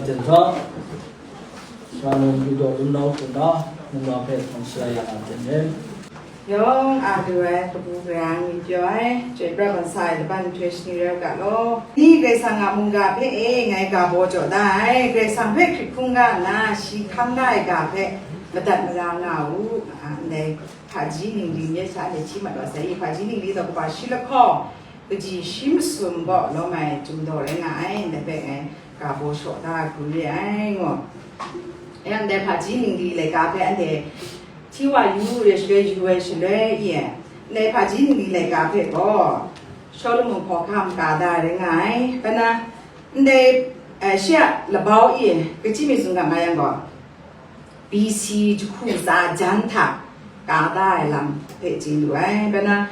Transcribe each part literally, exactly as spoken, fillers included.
Jen hta, shalom, lu daw lum nau hku na, nna hpe hpang shara ya na ten ren. Yawng a lu ai kabu gara ni pyaw ai, chyoi pra bang sa ai laban nhtoi shani rau ga law. Ni Karai Kasang a mungga hpe e ngai ga baw jaw da ai, Karai Kasang hpe hkrit hkungga nna shi hkam da ai ga hpe madat mara nga u, a, ndai hpaji ningli myit sha de hti mat wa sai i, hpaji ningli taw kaba shi lahkawng, kaji shi masum gaw lawm ai chyum daw rai nga ai, ndai hpe ngai ga baw shaw da hku re ai, ngu. Yang dai hpaji ningli laika hpe anhte hti wa yu re shaloi yu ai shaloi i, ndai hpaji ningli laika hpe gaw Shawlumon hkawhkam ka da rai nga ai. Bai na, ndai, eh, shi a labau i, kachyi mi tsun ga nga yang gaw, B C jahku tsa jan hta ka da ai lam hpe chye lu ai. Bai na,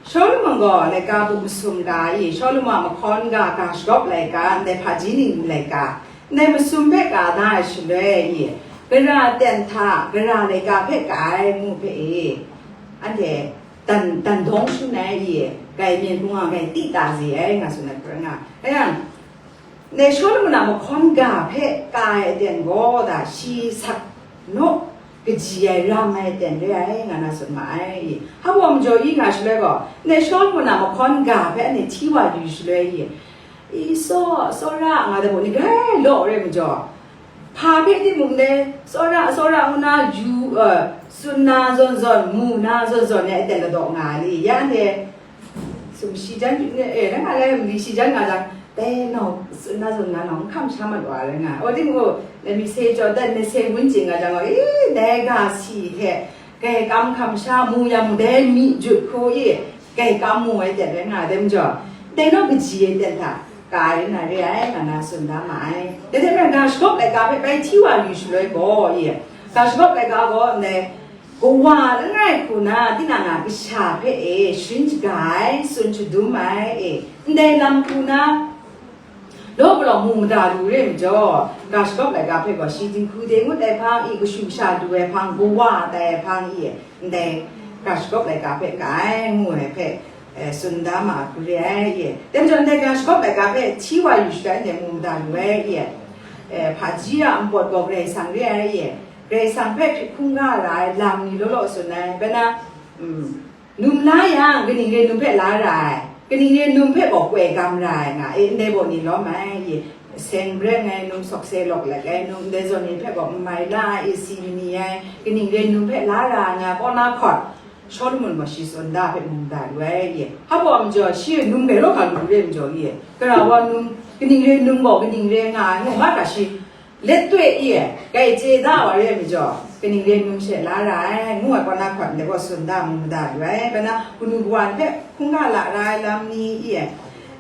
Shawlumon gaw laika bu masum ga i, Shawlumon a mahkawn ga, ga shagawp laika, ndai hpaji ningli laika, ndai masum hpe ka da ai shaloi i, gara ten hta gara laika hpe ka ai ngu hpe e, anhte dan, dan dawng shangun ai i, grai myen hpung a grai ti ta ze ai, nga tsun ai hpe rai nga. Rai yang, Ndai Shawlumon a mahkawn ga hpe ka ai aten gaw, da, shi sak naw kaji ai ram ai aten re ai, nga na tsun ma ai. Hpa wa majaw i nga shaloi gaw, ndai Shawlumon a mahkawn ga hpe anhte hti wa yu shaloi i, i, tsaw, tsawra nga da gaw, ni grai law re majaw, hpa hpe timung dai, tsawra, tsawra ngu na yu, eh, tsun na zawn zawn, mu na zawn zawn ai aten ladaw nga ai ni, ya anhte sumshi jan, eh, rai nga, rai mali shi jan nga jang, dai nau, tsun na zawn na nau, n hkam sha mat wa rai nga. O, timung, na mi se jaw dat, na se ngun chye nga jang, eh, dai ga si hte, grai kam hkam sha mu yang, dai mi jut hku i, grai kam mu ai ten rai nga ai majaw, dai naw kaji ai ten hta, ka ai na re ai, nga na tsun da ma ai. Dai hte maren, ga shagawp laika hpe bai hti wa yu shaloi gaw, i, ga shagawp laika gaw, ndai, Kawa langai hku na, tinang a kasha hpe e sharin shaga ai, tsun shadum ai e, ndai lam hku na, law galaw mu mada lu re majaw, ga shagawp laika hpe gaw shi dinghku de ngut ai hpang i, kashu kasha du ai hpang, kawa tai ai hpang i, ndai ga shagawp laika hpe ka ai, ngu ai hpe, eh, tsun da ma hku re ai e. Dai majaw, ndai ga shagawp laika hpe hti wa yu shaloi, ndai mu mada lu ai e. Eh, hpaji a npawt gaw Karai Kasang re ai e. Karai Kasang hpe hkrit hkungga ra ai lam ni law law tsun ai, bai na, mm, num la yang, kaning re num hpe la ra ai, kaning re num hpe gaw koi gam ra ai nga e, ndai baw ni lawm ai, i, seng breng ai num, sawkse lawk lek ai num, ndai zawn ni hpe gaw n mai la ai, isi mani ai, kaning re num hpe la ra ai nga, kaw na hkawt, Shawlumon gaw shi tsun da hpe mu mada lu ai, i, hpa wa majaw, shi num gai raw ga lu re majaw, i, gara wa num, kaning re num gaw, kaning re nga ai, ngu ma ga shi, Let twe i, grai chye da wa re ai majaw, kaning re num she la ra ai, ngu ai kaw na hkawt ndai gaw tsun da mu mada lu ai. Bai na, kanu kawa ni hpe hkungga la ra ai lam ni i,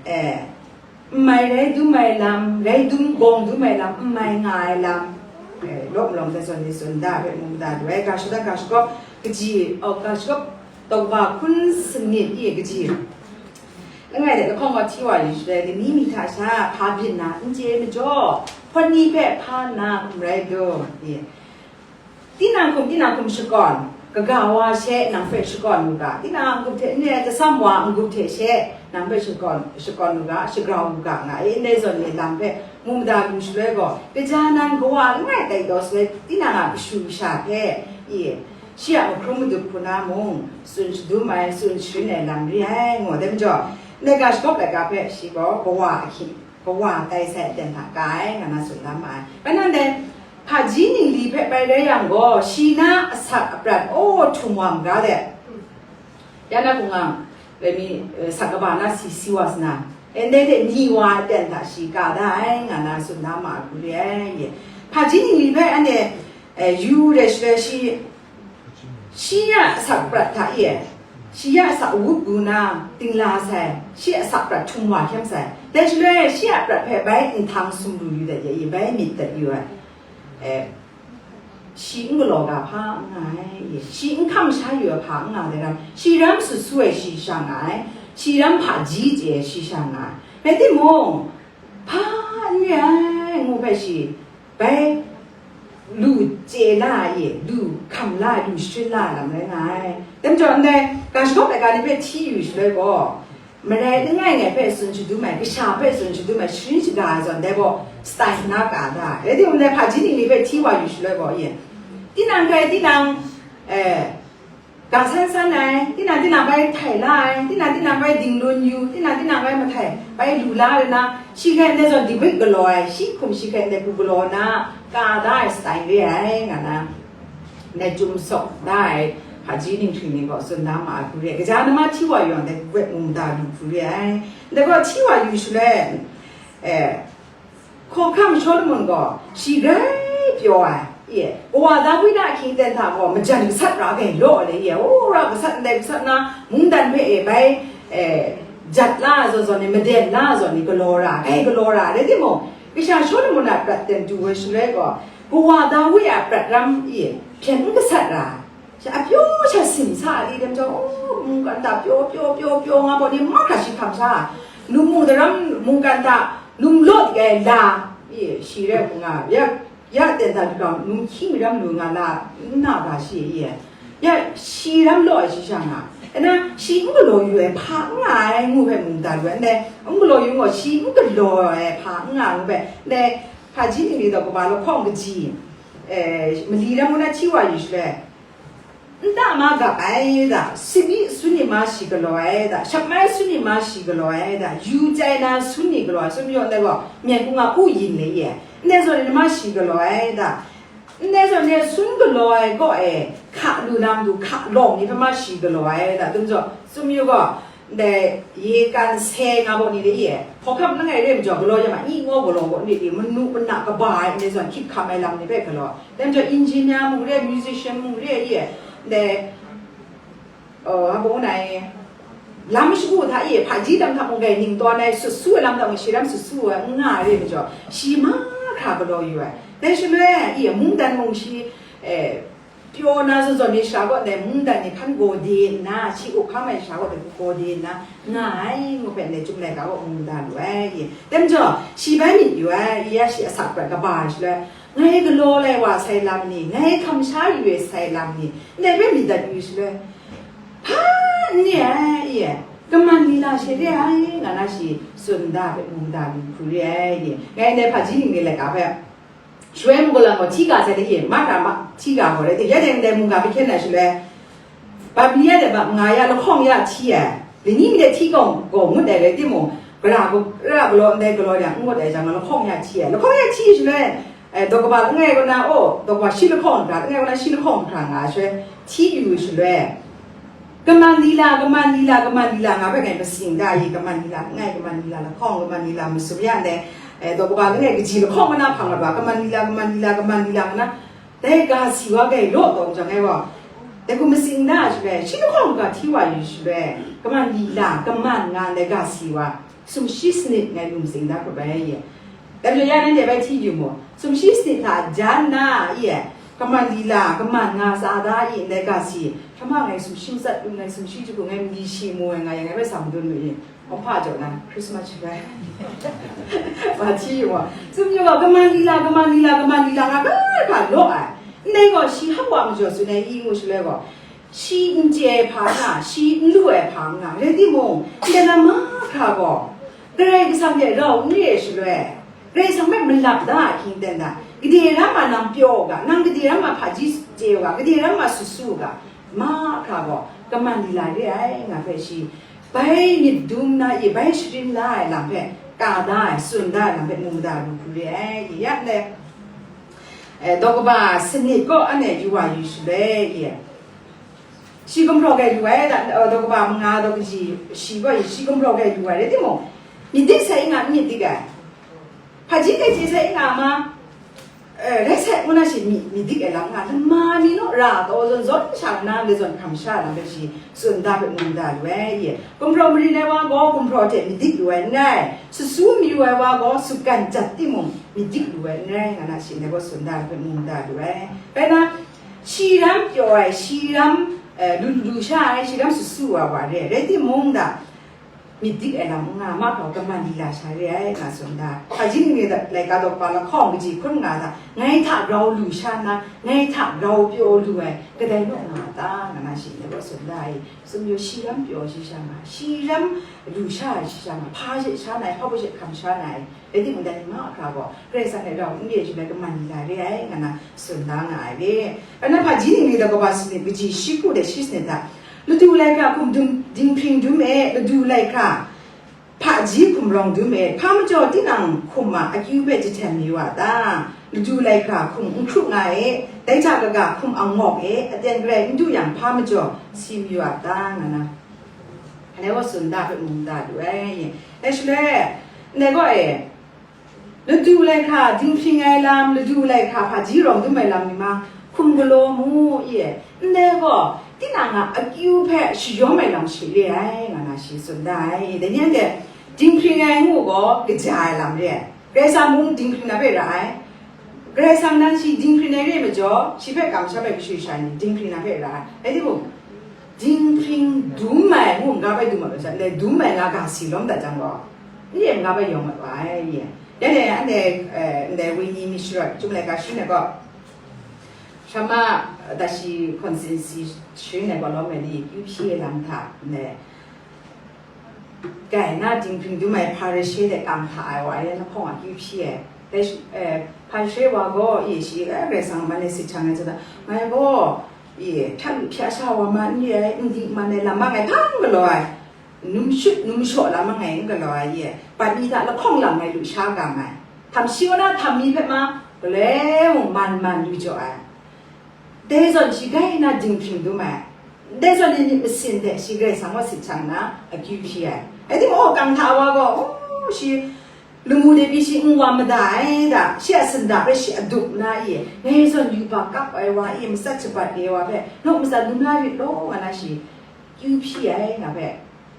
eh, n mai rai dum ai lam, rai dum bawng dum ai lam, n mai nga ai lam, eh, lawm lawm hte zawn ni tsun da hpe mu mada lu ai. Ga shada ga shagawp kaji, oh, ga shagawp tawkwa hkun sanit i kaji, langai de lahkawng gaw hti wa yu shaloi, lani mi hta sha hpa byin na n chye ai majaw, hpawt ni hpe hpa nna hkum rai dum, i, tinang hkum, tinang hkum shakawn, kaga wa she nang hpe shakawn u ga, tinang a n-gup hte n re ai, tasam wa n-gup hte she nang hpe shakawn, shakawn u ga, shagrau u ga, nga e, ndai zawn ni lam hpe mu mada lu shaloi gaw, kaja nan kawa langai tai taw shaloi, tinang a kashu kasha hpe, i, shi a mahkrum madup hku na mung, tsun shadum ai, tsun sharin ai lam re ai, ngu ai majaw, ndai ga shagawp laika hpe shi gaw kawa ahkying, kawa tai sai aten hta ka ai, nga na tsun da ma ai. Bai nang dai hpaji ningli hpe bai rai yang gaw, shi na asak aprat, aw, htum wa maga let, ya na hpung a, rai mi, eh, sak kaba na si, si wa sa na, eh, ndai hte ni wa ai aten hta shi ka da ai, nga na tsun da ma ai hku re ai, ye. Hpaji ningli hpe anhte, eh, yu re shaloi shi, shi ya asak prat hta e, shi ya asak wup gu na, dingla sai, shi asak prat htum wa hkyam sai. Dai shaloi, shi a prat hpe bai nhtang sumru yu dat ye, bai myit dat yu ai. Eh, shi n galaw ga hpa n nga ai, shi n hkam sha yu ai hpa n nga ai ram, shi ram sut su ai shi sha nga ai, shi ram hpaji chye ai shi sha nga ai. Rai timung, hpa n re ai ngu hpe shi, bai lu chye la ai, lu hkam la ai, lu sharin la ai lam rai nga ai. Dai majaw ndai ga shagawp laika ni hpe hti yu shaloi gaw, Marai langai ngai hpe tsun shadum ai, kasha hpe tsun shadum ai, sharin shaga ai zawn dai gaw, style na ka da. Rai timung, dai hpaji ningli hpe hti wa yu shaloi gaw, ye, tinang kai tinang, eh, ga san san ai, tinang tinang bai htai la ai, tinang tinang bai dinglun yu, tinang tinang bai mahtai bai lu la ai na, shi hkrai ndai zawn debate galaw ai, shi hkum shi hkrai ndai hku galaw na, ka da ai style re ai, nga na. Ndai chyum sawk da ai hpaji ninghtwi ni gaw tsun da ma ai hku re ai. Kaja nama hti wa yawng dai hku hpe mu mada lu hku re ai. Ndai gaw hti wa yu shaloi, eh, hkawhkam Shawlumon gaw shi grai pyaw ai, e, kawa Dawid a ahkying ten hta gaw majan gasat ra ai law ai le, e, o, ra gasat ndai gasat na mungdan hpe, e, bai, e, jat la ai zawn zawn ni, maden la ai zawn ni galaw ra ai, galaw ra ai. Rai timung, kasha Shawlumon a prat ten du ai shaloi gaw, kawa Dawid a prat ram, e, hpyen n gasat ra ai. Sha a pyaw sha sim sa ai, dai majaw, o, mungkan hta pyaw, pyaw, pyaw, pyaw nga gaw ni mahkra shi hkam sha, num mu daram mungkan hta num law dik ai la, e, shi rai hku nga, ya, ya ten hta du gaw, num hkying ram lu nga la, n na ga shi, e, ya, shi ram law ai shi sha nga, e na, shi n galaw yu ai hpa n nga ai, ngu hpe mung da lu ai, ndai, n galaw yu gaw, shi n galaw ai hpa n nga, ngu hpe, ndai, hpaji ningli daw kaba lahkawng kaji, e, mali ram ngu na hti wa yu shaloi, nta ma gap ai da, simi sun ni ma shi galaw ai da, shap mai sun ni ma shi galaw ai da, yu chyai na sun ni galaw ai, sumyaw ndai gaw, myen hku nga u yin le ye, ndai zawn ni ma shi galaw ai da, ndai zawn ni sun galaw ai kaw e, hka lu na matu hka lawng ni hpe ma shi galaw ai da, dum zawn, sumyaw gaw, ndai, ye kan se nga gaw ni de ye, hkawhkam langai re majaw, galaw ya ma, i ngaw galaw gaw ni de, manu mana kaba ai, ndai zawn hkyip hkam ai lam ni hpe galaw, dai majaw engineer mung re, musician mung re, ye, ndai, uh, hpa ngu na e, lam shagu hta e, hpaji lam hta mung gai ning tawn ai, sut su ai lam hta mung shi ram sut su ai, n nga ai re majaw, shi mahkra galaw yu ai. Dai shaloi, i, mungdan mung shi, eh, pyaw na zawn zawn ni sha gaw, dai mungdan ni hkan gaw de nna, shi up hkam ai sha gaw, dai gaw de nna, nga ai, ngu hpe ndai Chyum Laika gaw mu da lu ai, i. Dai majaw, shi bai myit yu ai, i, ya shi asak prat kaba ai shaloi, ngai galaw lai wa sai lam ni, ngai hkam sha yu ai sai lam ni, ndai hpe myit dat yu shaloi, hpa n re ai, i, kaman lila she re ai, nga na shi tsun da hpe mu da lu hku re ai, i. Ngai ndai hpaji ningli laika hpe, Shaloi mung gaw lam gaw, hti ga sai de, e, mahkra ma, hti ga gaw rai de, ya dai ndai mungga hpe hkyen ai shaloi, bam ni ya dai bam nga ya, lahkawng ya hti ai, lani mi de hti gaw, gaw ngut ai rai timung, gara, gara galaw ndai galaw yang n ngut ai jang, lahkawng ya hti ai, lahkawng ya hti shaloi, eh, daw kaba langai kaw na, o, daw kaba shi lahkawng hkra, langai kaw na shi lahkawng hkra nga ai shaloi, hti yu shaloi, kaman lila, kaman lila, kaman lila, nga hpe ngai masing da i, kaman lila, ngai kaman lila, lahkawng kaman lila, masum ya ndai, eh, daw kaba langai kaji lahkawng kaw na hpang mat wa, kaman lila, kaman lila, kaman lila, nga na, dai ga si wa gai law taw jang ai wa, dai hku masing da shaloi, shi lahkawng ga hti wa yu shaloi, kaman lila, kaman nga ndai ga si wa, sumshi sanit ngai lu masing da hkrup ai ye. Dai majaw ya nanhte bai hti yu mu, sumshi sanit hta jan na, i, kaman lila, kaman nga tsa da i, ndai ga si, hkye ma ngai sumshi matsat lu, ngai sumshi jahku, ngai mali shi mu ai nga yang, ngai bai sa madun lu i, awng hpa jaw na, Christmas shi bai. Wa hti yu mu, sumyu gaw, kaman lila, kaman lila, kaman lila, nga ga hka law ai. Ndai gaw, shi hap wa majaw tsun ai, i ngu shaloi gaw, shi n chye ai hpa nga, shi n lu ai hpa nga, rai timung, ndai lam mahkra gaw, Karai Kasang hte rau n re ai shaloi, Karai Kasang hpe malap da a hkying ten da, gade ram ma nang pyaw u ga, nang gade ram ma hpaji chye u ga, gade ram ma sut su u ga, mahkra gaw, kaman lila re ai, nga hpe shi, bai myit dum na i, bai sharin la ai lam hpe, ka da ai, tsun da ai lam hpe, mu mada lu hku re ai, i, ya ndai, eh, daw kaba sanit gaw, anhte yu wa yu shaloi, i, Shi gumhpraw gai lu ai, da, uh, daw kaba manga daw kaji shi gaw, shi gumhpraw gai lu ai, rai timung, myit dik sai nga, myit dik ai. Hpaji hte chye sai nga ma, eh, rai sai ngu na shi myit, myit dik ai lam nga, lama ni naw ra taw zawn zawn sha nna, ndai zawn hkam sha na, bai shi tsun da hpe mu da lu ai, i. Gumhpraw marin ai wa gaw, gumhpraw hte myit dik lu ai n rai, sut su mayu ai wa gaw, sutgan jat timung, myit dik lu ai n rai, nga na shi ndai gaw tsun da hpe mu da lu ai. Bai na, Shi ram pyaw ai, shi ram, eh, lu lu sha ai, shi ram sut su wa wa re ai. Rai timung da, myit dik ai lam n nga, mahkra kaman di la sha re ai, nga tsun da. Hpaji ningli laika daw pa lahkawng kaji hkrum nga da, ngai hta grau lu sha nna, ngai hta grau pyaw lu ai, kadai naw nga a ta, nga na shi ndai gaw tsun da ai. Sumyaw shi ram pyaw shi sha nga, shi ram lu sha ai shi sha nga, hpa she sha na ai, hpa baw she hkam sha na ai, rai timung, dai ni mahkra gaw, Karai Kasang hte rau n re ai chyawm rai kaman di la re ai, nga na tsun da nga ai re. Rai nna, hpaji ningli daw kaba sanit, kaji shi kru de shi sanit hta, ladu laika hkum dum, dinghpring dum e, ladu laika hpaji hkum rawng dum e, hpa majaw tinang hkum a akyu hpe jahten mayu a ta? Ladu laika hkum n hkru nga e, dai hta kaga hkum angawk e, aten garai n du yang, hpa majaw si mayu a ta? Nga na, anhte gaw tsun da hpe mung da lu ai. Dai shaloi, ndai gaw e, ladu laika dinghpring ai lam, ladu laika hpaji rawng dum ai lam ni ma, hkum galaw mu, i e, ndai gaw, tinang a akyu hpe shayawm ai lam she re ai, nga na shi tsun da ai. Dai ni anhte dinghpring ai ngu gaw, kaja ai lam re ai. Karai Kasang mung dinghpring na hpe ra ai. Karai Kasang nan shi dinghpring ai re ai majaw, shi hpe kamsham ai kashu kasha ni dinghpring na hpe ra ai. Rai timung, dinghpring dum ai ngu n-ga bai dum ai masha, ndai dum ai nga ga si lawm dat jang gaw, n re n-ga bai yawng mat wa ai, ye. Ya dai, anhte, eh, ndai Wenyi Myit Sharawt, Chyum Laika Sharin ai gaw, Sharma, eh, Dashi Constituency Sharin ai gaw lawm ai ni, kyu hpyi ai lam hta, ndai, kai na dinghpring dum ai Hparishe hte kang hta ai wa yan lahkawng a kyu hpyi ai. Dai shi, eh, Hparishe wa gaw, i, shi, eh, Karai Kasang man e sit hkyang ai, ngai gaw, i, hta lu hpya sha wa ma n re ai, n dingman ai lam ma ngai hpang galaw ai, num shut num shaw lam ma ngai n galaw ai, i, bat mi hta lahkawng lam ngai lu sha ga mai, htam shi wa na htam mi hpe ma, galoi mung man man lu jaw ai. Dai zawn shi grai na dinghpring dum ai. Dai zawn ni myit masin hte shi Karai Kasang wa sit hkyang na akyu hpyi ai. Rai timung, oh, kang hta wa gaw, oh, shi lamu de pyi shi n wa mada ai da, shi a sanda hpe shi adup na i, ngai zawn yubak kap ai wa i, matsat shabat re ai wa hpe, naw matsat dum la rit law, nga na shi kyu hpyi ai, nga hpe.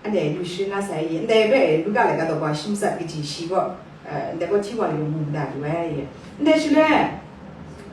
Anhte lu sharin na sai, ndai hpe Luka laika daw kaba shi matsat kaji shi gaw, eh, ndai gaw hti wa yu mu mada lu ai. Ndai shaloi,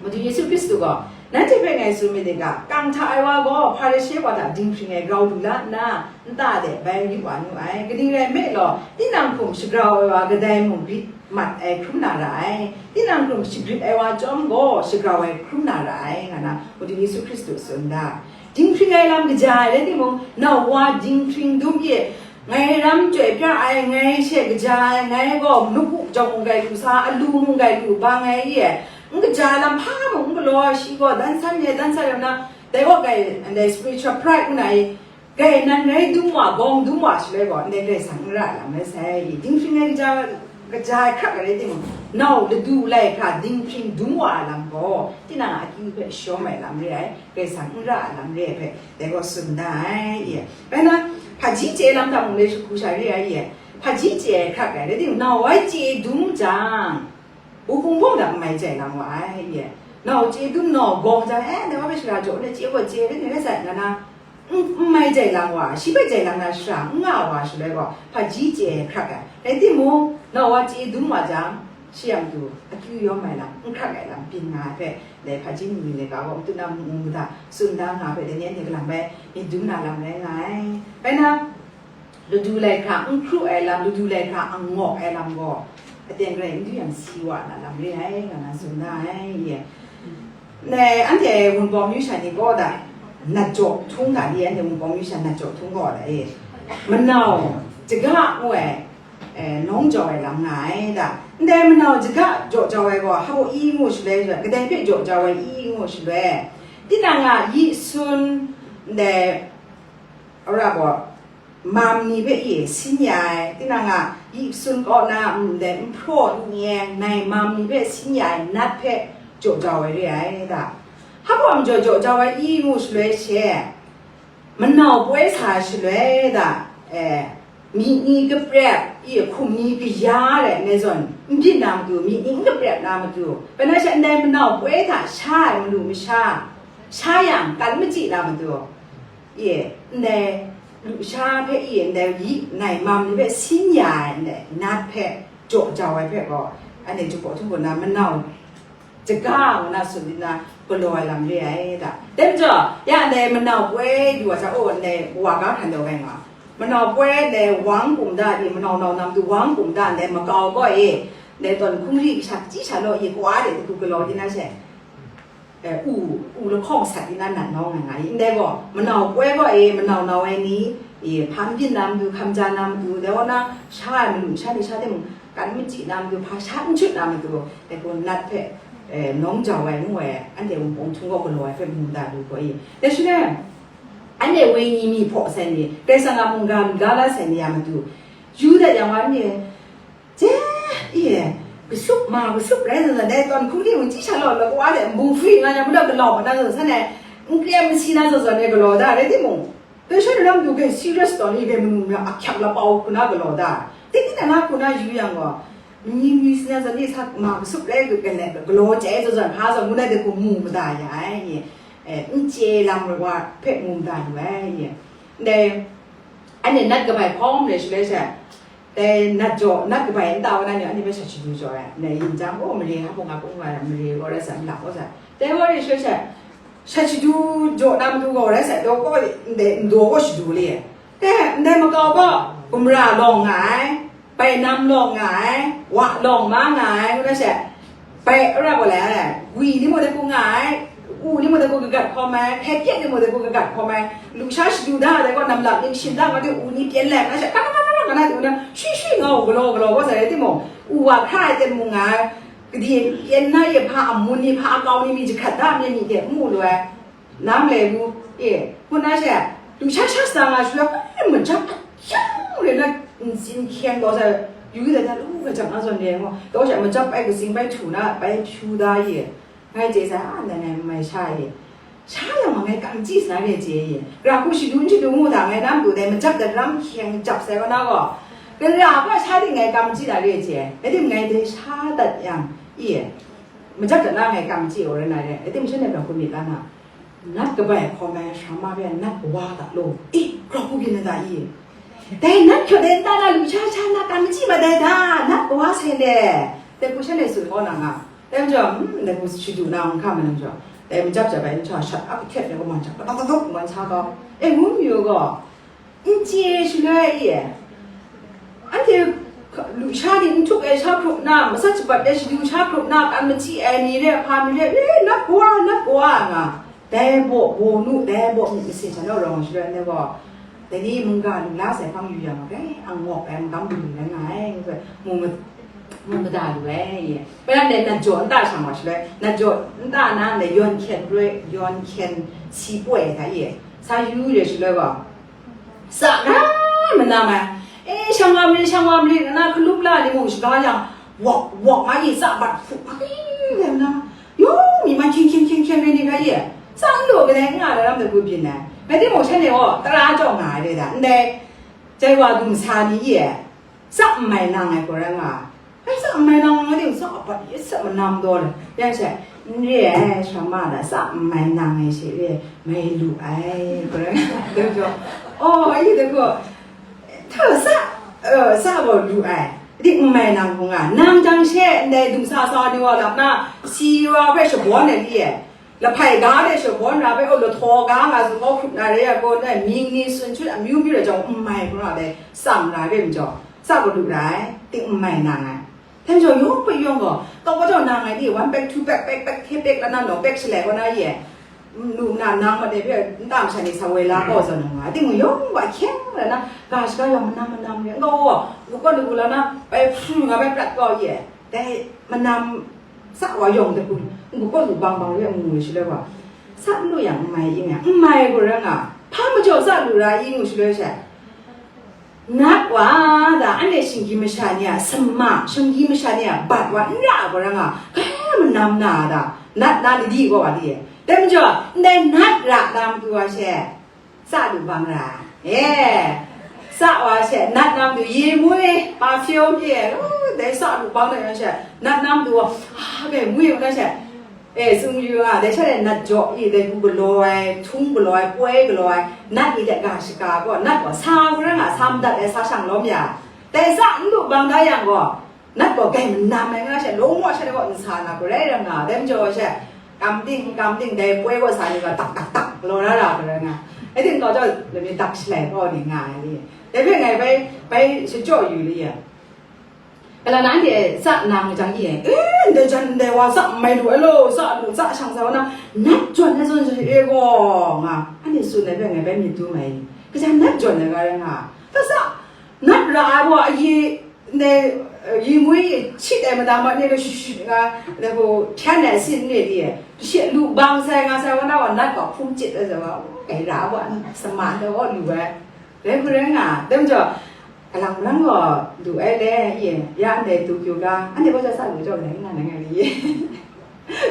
Madu Yesu Hkristu gaw, nanhte hpe ngai tsun myit dai ga, kang hta ai wa gaw Hparishe wa hta dinghpring ai grau lu la nna, nta de bai yu wa nu ai. Kaning rai nme law, tinang hkum shagrau ai wa kadai mung grit mat ai hkrum na ra ai, tinang hkum shagrit ai wa chyawm gaw shagrau ai hkrum na ra ai, nga na Madu Yesu Hkristu tsun da. Dinghpring ai lam kaja ai rai timung, nau wa dinghpring dum e, ngai ram chyoi pra ai, ngai she kaja ai, ngai gaw muk jawng mung gai lu sa, alu mung gai lu bang ai e, n kaja ai lam hpa mung n galaw ai, shi gaw dan san e, dan san e na, dai gaw gai, ndai spiritual pride ngu na i, Grai nan rai dum wa, gawng dum wa shaloi gaw, ndai Karai Kasang n ra ai lam rai sai. Dinghpring ai kaja, kaja ai hkrak ai rai timung, nau ladu lai hkra dinghpring dum wa ai lam gaw, tinang a akyu hpe shawm ai lam re ai, Karai Kasang n ra ai lam re ai hpe, dai gaw tsun da ai, i. Rai na, hpaji chye ai lam hta mung le shagu sha re ai, i. Hpaji chye ai hkrak ai, rai timung, nau wai chye dum jang, Wuhpung hpawng hta n mai jai lang wa ai, ye. Nau chye dum nau gawng jang, eh, nang hpe shara jaw, nang chye gaw chye, nang rai sai, nga na, n, n mai jai lang wa, shi hpe jai lang na shara n nga wa shaloi gaw, hpaji chye ai hkrak ai. Rai timung, nau wa chye dum wa jang, shi a matu akyu yawm ai lam, n hkrak ai lam byin nga ai hpe, dai hpaji ni ni ga gaw, matu na mung mung mada tsun da nga hpe, dai ni anhte kalang bai myit dum na lam rai nga ai. Rai na, Ladu lai hkra n hkru ai lam, ladu lai hkra angawk ai lam gaw, aten garai n du yang si wa na lam re ai, nga na tsun da ai, ye. Ndai, anhte Wunpawng myu sha ni gaw da, nat jaw htung hta ni, anhte Wunpawng myu sha nat jaw htung gaw da, e. Manau, jaga ngu ai, e, nawng jau ai lam nga ai da. Ndai manau jaga jaw jau ai gaw, hpa i ngu shaloi, kadai hpe jaw jau ai i ngu shaloi, tinang a yi sun, ndai, ara gaw, mam ni hpe e sin ya ai, tinang a yi sun kaw na ndai nhpraw n-, nai mam ni hpe sin ya ai nat hpe jaw jau ai re ai da. Hpa majaw jaw jau ai i ngu shaloi she, manau poi sa ai shaloi da, e, myi ni kaprep, i hkum ni kaya rai nme zawn, n byin na matu, myi ni n kaprep na matu, pai na sha ndai manau poi hta sha ai malu masha, sha yang, kan machyi na matu, Ye, ndai lusha hpe ye, ndai yi nai mam ni hpe sin ya ai, ndai nat hpe jaw jau ai hpe gaw, anhte Jinghpaw Htingbu na manau jaga ngu na tsun di na galaw ai lam re ai da. Dai majaw, ya ndai manau poi du wa sa, o, ndai wa ga hkran daw ai nga, Manau poi ndai wang kum da di, manau nau nam tu wang kum da ndai makau gaw e, ndai tawn hkungri kasha kachyi sha law e, kawa de tu galaw di na she, eh, u, u lahkawng sat di na nat nau nga nga i. Ndai gaw, manau poi gaw e, manau nau ai ni, e, hpa n byin na matu, hkam ja na matu, dai wa na, sha ai malu sha ni sha de mung, kan machyi na matu, hpa sha n chut na matu, dai gaw nat hpe, eh, nawng jau ai ngu ai, anhte wunpawng htung gaw galaw ai hpe mu da lu gaw e. Dai shi le, anhte wenyi mi hpaw sai ni, Karai Kasang a mungga lu la la sai ni a matu, yu dat yang wa ni, je, i e, kasup ma, kasup rai zawn zawn, dai tawn hkungri mung chyi sha law, law kawa de nbung hpri nga yang, mada galaw ma na zawn san ai, n kre masi na zawn zawn e galaw da, rai timung, dai sha lam du gai serious tawn i gai manu mya ahkyak lapau hku na galaw da, tiki na na hku na yu yang gaw, mani mani si na zawn ni sa ma kasup rai gai gai galaw chye zawn zawn hpa zawn ngu na de hku mu mada ya ai, i, eh, n chye lam wa hpe mu mada lu ai, i, ndai, anhte nat kabai hkawm re shaloi she, dai nat jaw, nat kabai nta wa na ni, anhte hpe shat shadu jaw ai. Dai yin chyang, oh, mare, hpa nga kung wa, mare, wa rai sa, nla, wa sa. Dai wa rai shaloi she, shat shadu jaw na matu gaw rai sa, daw gaw, ndai ndaw gaw shadu le. Dai, ndai makau gaw, gumra lawng nga ai, bainam lawng nga ai, wa lawng ma nga ai, ngu na she, bai ara gaw le, gwi ni mung de hku nga ai, u ni mung de hku kagat hkawm ai, hpe pyet ni mung de hku kagat hkawm ai, lusha shadu da ai gaw, namlap ning shim da nga de, u ni pyen lai, nga she, ka, ka, ka, ka, ka, na, du na, shwi, shwi, nga u galaw, galaw, gaw sa rai timung, u wa hkra ai ten mung nga ai, kadi pyen na ye hpa amun ni, hpa akau ni, mi jahkrat da ai ni hte mu lu ai, nang le mu, e, hku na she, lusha sha sa nga shu ya, e, majap, yang, re na, ntsin hkyeng gaw sa, yu da, da, lu, ga jang na zawn le, ngo, daw she, majap bai, katsing bai, htu na, bai, hpyu da ye. Ngai chye sai, a, ndai ngai n mai sha e. Sha yang ma ngai kam chyi sa na re chye e. Gara hku shadun shadun ngu hta ngai na matu dai majap dat ram hkyeng jap sai wa na gaw, gara hpa sha ting ngai kam chyi na re chye. Rai tim ngai dai sha dat yang, i e, majap dat na ngai kam chyi wa rai na re. Rai tim shanhte gara hku myit la na. Nat kabai hkawm ai sara ma re nat kawa ta law. I, gara hku byin na ta i? Dai nat hkyawt dai nta na lusha sha na kam chyi ma dai da, nat kawa sai le. Dai hku shanhte tsun gaw na nga. Dai majaw, hmm, dai hku shadu na n hkam ai lam jaw, dai majap jap ai nhtawm shat ap htet ai kaman jang, kata kata kaman sa gaw, e, ngu mayu gaw, n chye shaloi e, anhte lusha ni n htuk ai sha hkrup na, masat shabat ai shadu sha hkrup na, kan machyi ai ni re, hpa ni re, e, nat kawa, nat kawa nga, dai baw, baw nu, dai baw myit masin sha naw rawng shaloi, anhte gaw, dai ni mungga lu la sai hpang yu yang, grai ang ngawk ai magam lu rai nga ai, ngu ai, mu ma-, mu mada lu ai. Bai yang dai nat jaw nta shang wa shaloi, nat jaw nta na ndai yawn hkyen roi, yawn hkyen si poi ai hta e, sa yu re shaloi gaw, sa rai manam ai. E, shang wa mari, shang wa mari, na hkalup la ni mung shaga yang, wak, wak nga e, sa bat hpu, ai, rai manam ai. Yawng mi man hkyeng, hkyeng, hkyeng, hkyeng rai ni ga e, sa n law kadai n nga ai lam de hku byin ai. Rai timung, shanhte gaw tara jaw nga ai re da, ndai jai wa dumsa ni e, sa n mai nang ai gaw rai nga, ai, sa n mai nang ai ting, sa bat e, sa manam daw le, yang she, n re ai, sara ma da, sa n mai nang ai she re, mai lu ai, gaw rai nga, dai jaw, oh, ai, dai gaw, hta sa, eh, sa gaw lu ai, dik n mai nang hku nga, nang jang she, ndai dumsa sa ni wa lam na, si wa hpe shabawn ai li e, lahpai ga de shabawn ra bai, o, lahtaw ga nga zun kau hkrup na re ai gaw, ndai mying ni sun chyut amyu myu ra jang, n mai hkra dai tsang ra re majaw, sa gaw lu ra ai, ting n mai nang ai. Hten jaw yawng hpe yawng gaw, kau kau jaw nang ai ni, one pack, two pack, pack, pack, hte pack la na, law pack shalai kaw na ye, lu na nang ma de hpe, nta masha ni sa woi la kau zawn nga, ting yawng wa hkyeng ra na, ga shaga yang manam manam re, n kau gaw, lu kau lu la na, bai hpru nga bai prat kau ye, dai manam, sa wa yawng de hku, n-gu kaw lu bang bang re ngu shaloi wa, sa n lu yang n mai i nga, n mai gaw rai nga, hpa majaw sa lu ra i ngu shaloi she, nat wa da, anhte shinggyim masha ni a sama, shinggyim masha ni a bat wa n ra gaw rai nga, ga manam na da, nat na ladi gaw wa di e. Dai majaw, ndai nat ra na matu wa she, sa lu bang ra, e, sa wa she, nat nam du ye mui, perfume ye, u, dai sa lu bang na yang she, nat nam du, a, bai mui na she, e, sung yu a, dai sha de nat jaw i, dai hku galaw ai, htung galaw ai, poi galaw ai, nat ni de ga shaga gaw, nat gaw sa hku rai nga, sa madat ai, sa shang lawm ya, dai sa n lu bang da yang gaw, nat gaw gai manam ai nga she, lung wa sha de gaw nsa na gaw rai rai nga, dai majaw she, kam ting, kam ting, dai poi gaw sa ni gaw tak, tak, tak, galaw na ra gaw rai nga. Rai timung, kau jaw, lami tak shalai hpaw ni nga ai ni. Dai hpe ngai bai, bai shachyaw yu li ya. Kalang na anhte tsa nang jang i e, e, ndai jan ndai wa tsa mai lu ai law, tsa lu, tsa shang sa wa na, nat jawn ai zawn e gaw, nga, anhte tsun ai hpe ngai bai myit dum ai. Kajan nat jawn ai ga rai nga, kasa, nat ra ai wa, ayi, ne, yi mui, chit ai mada ma, ne, shi, shi, nga, ne, ko, hpyan ai sin ne di e, shi lu bang sai, nga sai wa na wa, nat gaw hpung chit ai za wa, kai ra wa, sama ai wa lu ai. Rai hku rai nga, dai majaw, kalang marang gaw lu ai le, ye, ya ndai tu kyu ga, anhte gaw ja sa lu jaw ngai nga ngai nga li ye.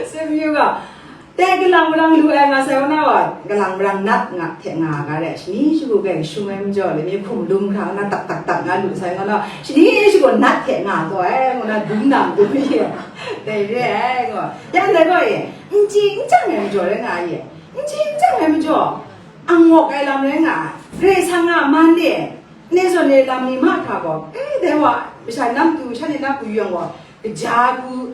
Sumyu gaw, dai kalang marang lu ai nga sai wa na wa, kalang marang nat nga hte nga ga re, shani shagu gai shung ai majaw, le mi hkum lum hkra nga tak tak tak nga lu sai nga na, shani shagu nat hte nga taw ai, nga na dum nam dum ye. Dai re ai gaw, ya ndai gaw ye, n chyi n chyang ai majaw rai nga ye, n chyi n chyang ai majaw, angawk ai lam rai nga ai, Karai Kasang a man e, Ne zawn e lam ni mahkra gaw, e, dai wa, masha nam tu, shan e na ku yang gaw, kaja ku,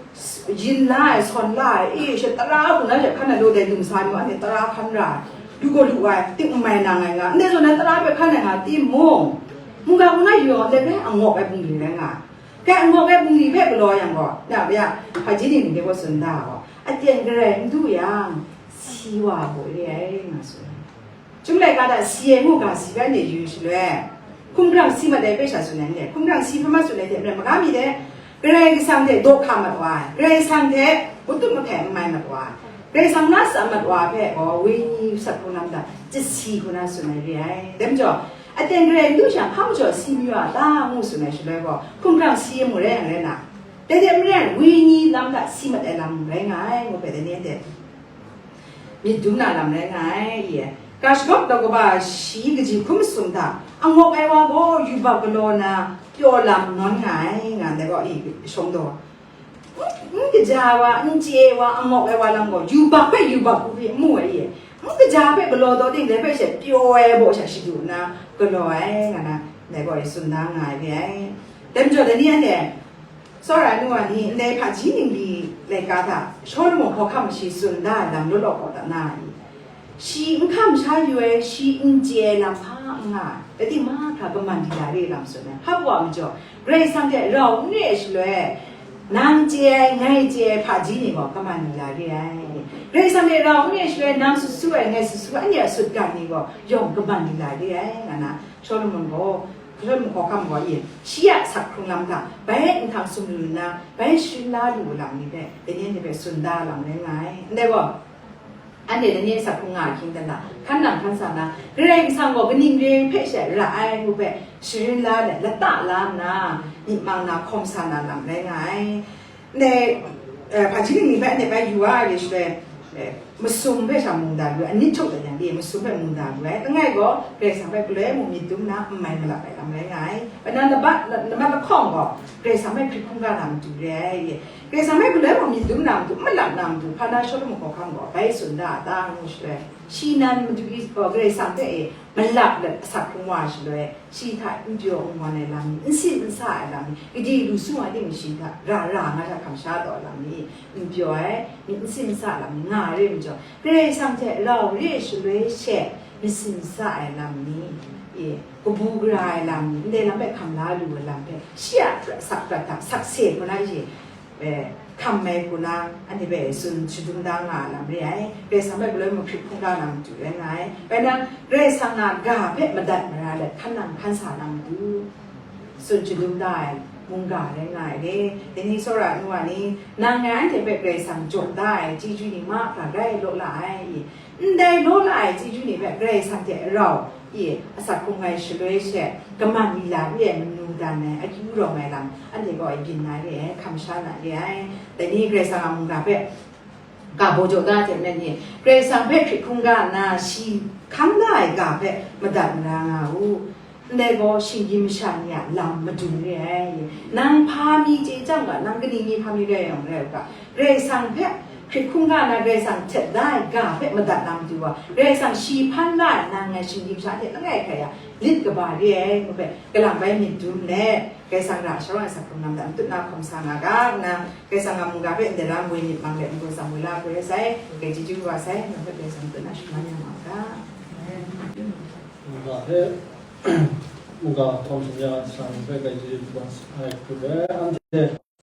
yin la ai, sawn la ai, e, she tara hku na she hkan ai law dai dumsa ai nu, anhte tara hkan ra ai, lu gaw lu ai, tik n mai na ngai nga, ndai zawn e tara hpe hkan ai nga, timung, mungga hku na yu yang, dai bai angawk ai bungli rai nga ai. Kai angawk ai bungli hpe galaw yang gaw, na, ya, hpaji ning ni gaw tsun da gaw, aten garai n du yang, si wa gaw re ai, nga tsun ai. Chyum laika hta si ai ngu ga si bai ni yu shaloi, hkumhkrang si mat ai hpe sha tsun ai n le, hkumhkrang si hpe ma tsun ai hte maren, maga mi de, Karai Kasang hte daw hka mat wa ai, Karai Kasang hte matut mahpe n mai mat wa ai, Karai Kasang na tsa mat wa ai hpe gaw, wenyi sat hkrung lam hta chyasi hku na tsun ai re ai. Dai majaw, aten garai n du shang, hpa majaw si mayu a ta, ngu tsun ai shaloi gaw, hkumhkrang si mu rai yang rai na, dai hte maren, wenyi lam hta si mat ai lam rai nga ai, ngu hpe dai ni anhte myit dum na lam rai nga ai, i e. Ga shagawp daw kaba shi kaji hkrum masum hta, angawk ai wa gaw yubak galaw na, pyaw lam nawn nga ai, nga ndai gaw, i, shawng daw. N, n kaja ai wa, n chye ai wa, angawk ai wa lam gaw, yubak hpe yubak hku hpe mu ai, i e. N kaja hpe galaw daw ting, dai hpe she pyaw ai baw sha shadu nna galaw ai, nga na, ndai gaw, i, tsun da nga ai re ai. Dai majaw, dai ni anhte, Tsawra ai nu wa ni, ndai hpaji ningli laika hta, Shawlumon hkawhkam shi tsun da ai lam law law kaw dat na ai? Shi n hkam sha yu ai, shi n chye ai lam hpa n nga ai, rai timung mahkra kaman di la re ai lam tsun ai. Hpa wa majaw, Karai Kasang hte rau n re ai shaloi, nang chye ai, ngai chye ai hpaji ni gaw kaman di la re ai. Karai Kasang hte rau n re ai shaloi, nang sut su ai, ngai sut su ai, anhte a sutgan ni gaw yawng kaman di la re ai, nga na, Shawlumon gaw, Shawlumon hkawhkam gaw, i, shi a asak hkrung lam hta, bai nhtang sumru nna, bai sharin la lu ai lam ni hpe, dai ni anhte hpe tsun da ai lam rai nga ai. Ndai gaw, anhte dai ni asak hkrung nga ahkying dan hta, hkan nang hkan sa na, Karai Kasang gaw kaning re ai hpe she ra ai ngu hpe sharin la let, lata la nna, myit mang na, hkawm sa na lam rai nga ai. Ndai, eh, hpaji ningli hpe anhte bai yu wa ai re shaloi, eh, masum hpe sha mungdan lu ai, anit htuk dan yang e, masum hpe mungdan lu ai. Langai gaw, Karai Kasang hpe galoi mung myit dum na, n mai malap ai lam rai nga ai. Bai na, labat, la-, lamat lahkawng gaw, Karai Kasang hpe hkrit hkungga na matu re ai. Karai Kasang hpe galoi mung myit dum na matu, malap na matu, hpa na Shawlumon hkawhkam gaw, bai tsun da a ta, ngu shaloi, shi nan matu i, gaw, Karai Kasang hte e, malap let asak hkrung wa ai shaloi, shi hta n pyaw n ngawn ai lam ni, n sin n sa ai lam ni, gade lu sung ai ting shi hta ra ra nga hta hkam sha taw ai lam ni, n pyaw ai, myit n sin n sa ai lam ni nga ai re majaw, Karai Kasang hte rau re ai shaloi she, myit sin n sa ai lam ni, e, kabu gara ai lam ni, ndai lam hpe hkam la lu ai lam hpe, shi a prat, sak prat hta, sakse hku na shi, eh, hkam ai hku na, anhte hpe tsun shadum da nga ai lam re ai. Karai Kasang hpe galoi mung hkrit hkungga na matu rai nga ai. Bai nang, Karai Kasang a ga hpe madat mara let, hkan nang hkan sa na matu, tsun shadum da ai mungga rai nga ai re. Dai ni tsawra ai nu wa ni, nang ngai anhte hpe Karai Kasang jaw da ai chyeju ni mahkra grai law la ai. Ndai law la ai chyeju ni hpe Karai Kasang hte rau, e, asak hkrung ai shaloi she, kaman lila re ai manu dan ai, akyu rawng ai lam, anhte gaw e byin na re ai, hkam sha na re ai. Dai ni Karai Kasang a mungga hpe ga baw jaw da ai hte maren ni, Karai Kasang hpe hkrit hkungga nna, shi hkang da ai ga hpe madat mara nga u. Ndai gaw shinggyim masha ni a lam madun re ai. Nang hpa mi chye chyang ga, nang kaning mi hpa mi rai yang rai u ga, Karai Kasang hpe hkrit hkungga na, Karai Kasang htet da ai ga hpe madat na matu gaw, Karai Kasang shi hpan la ai nang ngai shinggyim sha hte langai hkrai a lit kaba re ai, ngu hpe kalang bai myit dum let, Karai Kasang ra sharawng ai asak hkrung lam hta matut na hkawm sa nga ga, nna Karai Kasang a mungga hpe ndai lam woi myit mang let, n-gun tsam woi la hkoi ai sai, grai chyeju wa sai, nang hpe Karai Kasang matut na shaman ya nga u ga. Mungga hpe mungga hkawm sha ni a, Sara ni hpe grai chyeju kaba ai hkrit ai, anhte